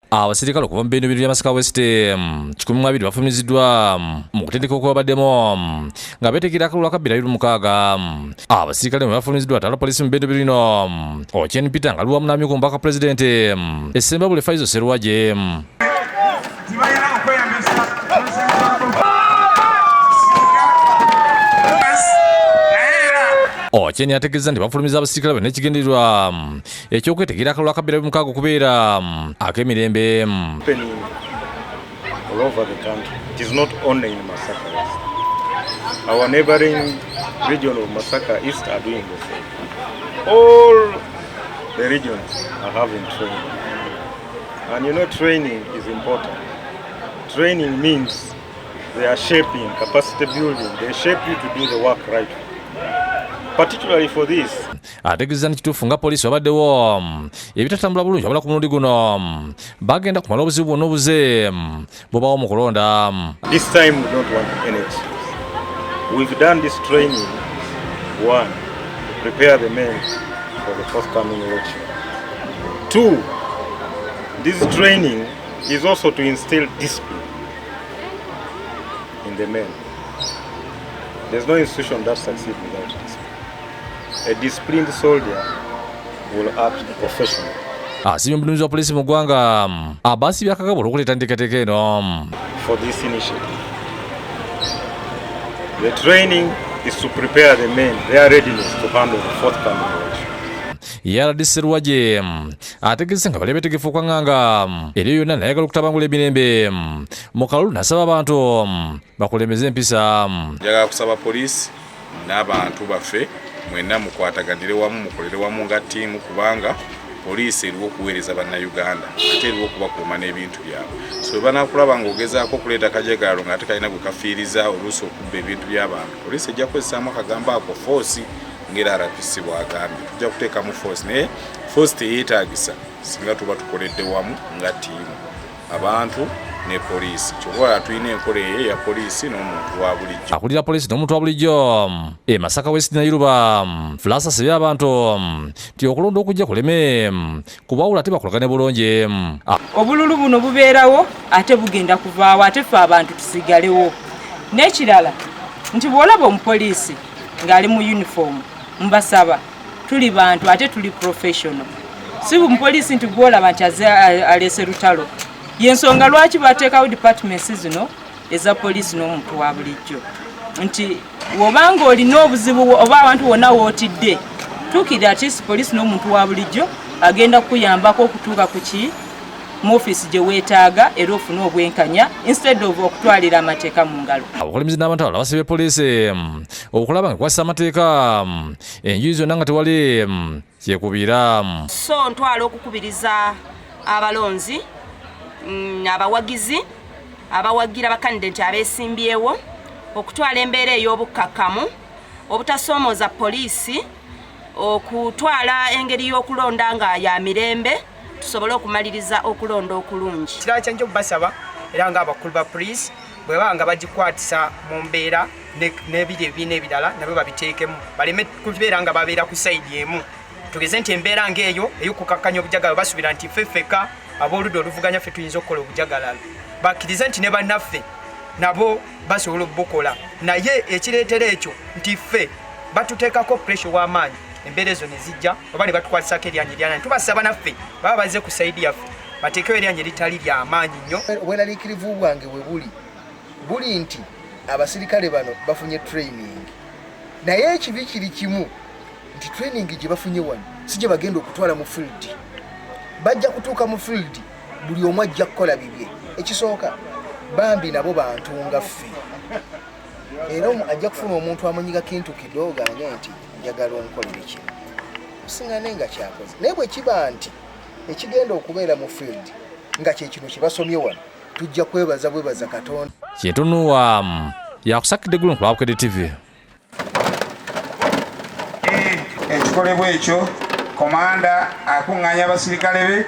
Abasirikale okuva mu bintu bya Masaka West 120 bafumiziddwa mu kutendeka okwabaddemu nga beetegera akalulu aka 2026. Abasirikale mwe bafumiziddwa atwala poliisi mu bintu bino, Ochen Peter, nga ali wamu n'amyuka omubaka pulezidenti Essembabule, Faizo Seruwagi. Tibalina okweyambisa naye era Ochen ategeeza nti bafulumiza abasirikale bano n'ekigendererwa ekyokwetegera akalulu aka 2026 okubeera ak'emirembe. Happening all over the country. It is not only in Masaka West. Our neighboring region of Masaka East are doing the same. All the regions are having training. And training is important. Training means they are shaping, capacity building. They shape you to do the work right. Particularly for this, Ategeeza nti kituufu nga poliisi wabaddewo ebitatambula bulungi, wabula ku mulundi guno bagenda kumala obuzibu bwonna obuze bubawo mu kulonda. This time we don't want any excuse. We've done this training, one, to prepare the men for the forthcoming election. Two, this training is also to instill discipline in the men. There's no institution that succeeds without discipline. A disciplined soldier will act professionally. Asiimye omuduumizi wa poliisi mu ggwanga Abaasi Byakagaba olw'okuleeta enteekateeka eno. For this initiative. The training is to prepare the men, their readiness to handle the forthcoming election. RD Seruwagi ategeeza nga bali betegefu okwaŋŋanga eri yonna nayagala okutabangula emirembe mu kalulu, nasaba abantu bakulembeze empisa. Njagala kusaba poliisi n'abantu baffe mwenna mukwataganire wamu, mukolere wamu nga ttiimu, kubanga poliisi eriwo okuweereza Bannayuganda ate eriwo okubakuuma n'ebintu byabwe. So bwe banaakulaba ng'ogezaako okuleeta kajagalalo ng'ate kalina gwe kafiiriza, oluusi okubba ebintu by'abantu, poliisi ejja kukozesaamu akagambo ako force. Ng'era RPC bw'agambye, tujja kuteekamu force, naye force teyeetaagisa singa tuba tukoledde wamu nga ttiimu, abantu ne poliisi. Kyova tulina enkola eyo eya poliisi n'omuntu wa bulijjo. Akulira poliisi n'omuntu wa bulijjo e Masaka West Nairuba Fulasa asabye abantu nti okulonda okujja kuleme kubawula ate bakolagane bulungi. Obululu buno bubeerawo ate bugenda kuvaawo, ate ffe abantu tusigalewo. N'ekirala nti bw'olaba omupoliisi ng'ali mu uniform, mbasaba, tuli bantu ate tuli professional. Si mupoliisi nti gwolaba nti aze aleese lutalo. Yensonga lwaki bateekawo departments zino eza poliisi n'omuntu wa bulijjo, nti wobanga olina obuzibu oba abantu wonna wootidde, tuukirira at least poliisi n'omuntu wa bulijjo agenda kukuyambako okutuuka ku ki mu ofiisi gye weetaaga era ofune obwenkanya instead of okutwalira amateeka mu ngalo. Abakulembeze n'abantu abalala basabye poliisi okulaba nga ekwasisa amateeka enjuyi zonna nga tewali kyekubiira. So ntwala okukubiriza abalonzi, abawagizi abawagira bakandidate abeesimbyewo okutwala embeera ey'obukkakkamu, obutasoomooza poliisi, okutwala engeri y'okulonda nga ya mirembe, tusobole okumaliriza okulonda okulungi. Kirala kyanjja okubasaba era nga abakulu ba poliisi, bwe baba nga bagikwatisa mu mbeera n'ebiri ebibiina ebirala nabyo babiteekemu, baleme kubeera nga babeera ku side emu. Tugeze nti embeera ng'eyo ey'okukakkanya obujagalalo, basuubira nti ffe ffekka ab'oludda oluvuganya ffe tuyinza okukola obujagalalo. Bakkirize nti ne bannaffe nabo basobola obukola, naye ekireetera ekyo nti ffe batuteekako pressure w'amaanyi, embeera ezo ne zijja oba ne batukwatisako eryanyi eryananyi. Tubasaba naffe baba bazze ku side yaffe, bateekewo eryanyi eritali lyamaanyi nnyo. Obweraliikirivu bwange bwe buli buli nti abasirikale bano bafunye training, naye ekibi kiri kimu nti training gye bafunye wano si gye bagenda okutwala mu field. Bajja kutuuka mu field, buli omu ajja kukola bibye. Ekisooka, bambi nabo bantu nga ffe, era ajja kufuna omuntu amunyiga kintu kidogo ange nti njagala onkolere kino, osingane nga kyakoze. Naye bwe kiba nti ekigenda okubeera mu field nga kyekino kye basomye wano, tujja kwebaza bwebaza Katonda. Kintunuwa yakusakidde gulu ku Bukedde TV. Ekikolebwa ekyo, komanda akuŋŋaanya abasirikale be.